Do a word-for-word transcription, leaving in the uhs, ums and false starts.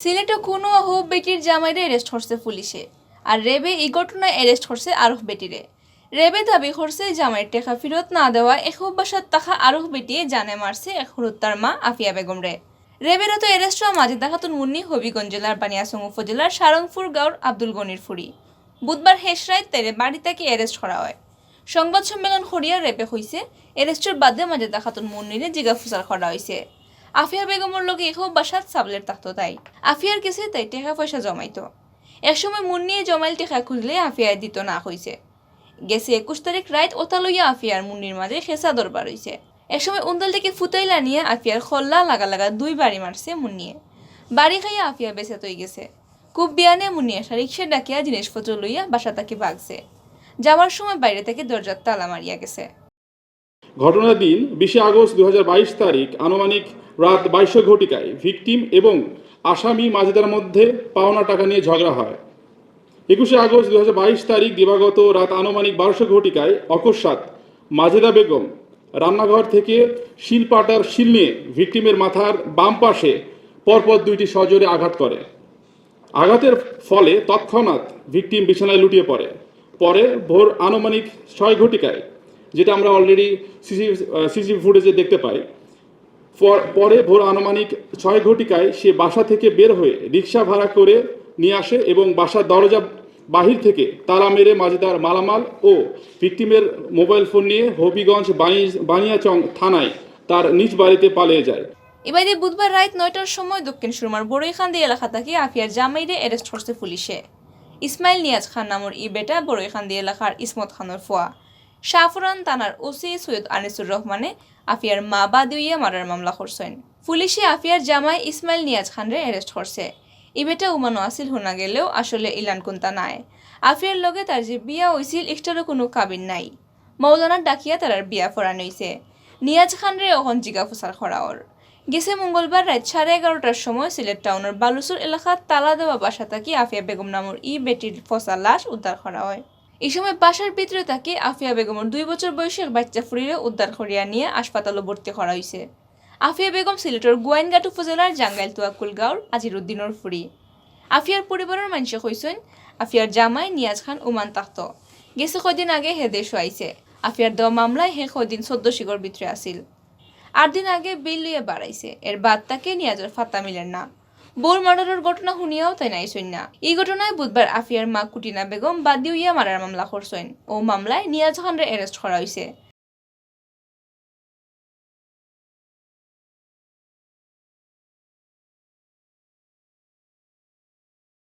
সিলেটো খুন অওয়া হউফ বেটির জামাইরে arrest করছে পুলিশে। আর র‍্যাবে ই ঘটনায় arrest করছে আরোফ বেটিরে। র‍্যাবে দাবি করছে, জামাইর টেকা ফিরত না দেওয়ায় একউ বাসাত থাকা আরোফ বেটিয়ে জানে মারছে এক হুরুত্তার মা আফিয়া বেগমরে। র‍্যাবের আতো arrest অওয়া মাজেদা খাতুন মুন্নি হবিগঞ্জ জেলার বানিয়াচং উপজেলার সারংপুর গাঁওর আব্দুল গনির ফুরি। বুধবার হেশ রাইত তাইরে বাড়ি থাকি arrest করা অয়। সংবাদ সম্মেলন করিয়া র‍্যাবে কইছে, arrest-র বাদে মাজেদা খাতুন মুন্নিরে জিগাফুসার করা অইছে। আফিয়া বেগমর লগে একউ বাসাত সাবলেট থাকতো তাই। আফিয়ার গেছে তাই টেকা পয়সা জমাইতো। এক সময় মুন্নিয়ে জমাইল টেকা খুজলে আফিয়ায় দিতো না কইছে। গেছে একুশ তারিখ রাইত অতা লইয়া আফিয়ার মুন্নির মাজে খেছা দরবার অইছে। এক সময় উন্দল থাকি ফুতাইল আনিয়া আফিয়ার কল্লা লাগা লাগা দুই বাড়ি মারছে মুন্নিয়ে। বাড়ি খাইয়া আফিয়া বেচেত অইগেছে। খুব বিয়ানে মুন্নি একটা রিক্সা ডাকিয়া জিনিসপত্র লইয়া বাসা থাকি ভাগছে। যাওয়ার সময় বাইরে থাকি দরজাত তালা মারিয়া গেছে। ঘটনার দিন বিশে আগস্ট দুই হাজার বাইশ তারিখ আনুমানিক রাত বাইশশো ঘটিকায় ভিকটিম এবং আসামি মাজেদার মধ্যে পাওনা টাকা নিয়ে ঝগড়া হয়। একুশে আগস্ট দুই হাজার বাইশ তারিখ দিবাগত রাত আনুমানিক বারোশো ঘটিকায় অকস্মাৎ মাজেদা বেগম রান্নাঘর থেকে শিলপাটার শিল নিয়ে ভিকটিমের মাথার বাম পাশে পরপর দুইটি সজোরে আঘাত করে। আঘাতের ফলে তৎক্ষণাৎ ভিকটিম বিছানায় লুটিয়ে পড়ে। পরে ভোর আনুমানিক ছয় ঘটিকায়, যেটা আমরা অলরেডি সিসি সিসি ফুটেজে দেখতে পাই, পর- পরে ভোর আনুমানিক ছয় ঘটিকায় সে বাসা থেকে বের হয়ে রিক্সা ভাড়া করে নিয়ে আসে এবং বাসার দরজা বাহির থেকে তালা মেরে মাজেদার মালামাল ও ভিকটিমের মোবাইল ফোন নিয়ে হবিগঞ্জ বানি- বানিয়াচং থানায় তার নিজ বাড়িতে পালিয়ে যায়। ইবাদে বুধবার রাইত নয়টার সময় দক্ষিণ সুরমার বড়ইখান্দি এলাকা থাকি আফিয়ার জামাইরে arrest করছে পুলিশে। ইসমাইল নিয়াজ খান নামর ই বেটা বড়ইখান্দি এলাকার ইসমত খানর ফুয়া। শাহপুরান থানার ওসি সৈয়দ আনিসুর রহমানে আফিয়ার মা বাদী অইয়া মারার মামলা করছইন। পুলিশে আফিয়ার জামাই ইসমাইল নিয়াজ খানরে arrest করছে। ই বেটা উমানো আছিল হুনা গেলেও আসলে ইলান কুন্তা নায়। আফিয়ার লগে তার যে বিয়া অইছিল, ইকটারও কুনু কাবিন নাই। মৌলানা ডাকিয়া তারার বিয়া পড়ানি অইছে। নিয়াজ খানরে অখন জিগাফুসার করা অর। গেছে মঙ্গলবার রাইত সাড়ে এগারোটার সময় সিলেট টাউনর বালুচর এলাকাত তালা দেওয়া বাসা থাকি আফিয়া বেগম নামর ই বেটির ফসা লাশ উদ্ধার করা অয়। ই সময় বাসার ভিতরে থাকি আফিয়া বেগমর দুই বছর বয়সী এক বাইচ্চা ফুরিরে উদ্ধার করিয়া নিয়া হাসপাতালো ভর্তি করা অইছে। আফিয়া বেগম সিলেটর গোয়াইনঘাট উপজেলার জাঙ্গাইল তুয়াকুল গাঁওর আজির উদ্দিনর ফুরি। আফিয়ার পরিবারর মানষে কইছইন, আফিয়ার জামাই নিয়াজ খান উমান থাকতো। গেছে কয়দিন আগে হে দেশো আইছে। আফিয়ার দেওয়া মামলায় হে কয়দিন চৌদ্দ শিখর ভিতরে আছিল। আট দিন আগে বেইল লইয়া বারাইছে। এর বাদ থাকি নিয়াজর ফাত্তা মিলের না। বউর মার্ডারর ঘটনা হুনিয়াও তাইন আইছইন না। ই ঘটনায় বুধবার আফিয়ার মা কুটিনা বেগম বাদী অইয়া মারার মামলা করছইন। অউ মামলায় নিয়াজ খানরে arrest করা অইছে।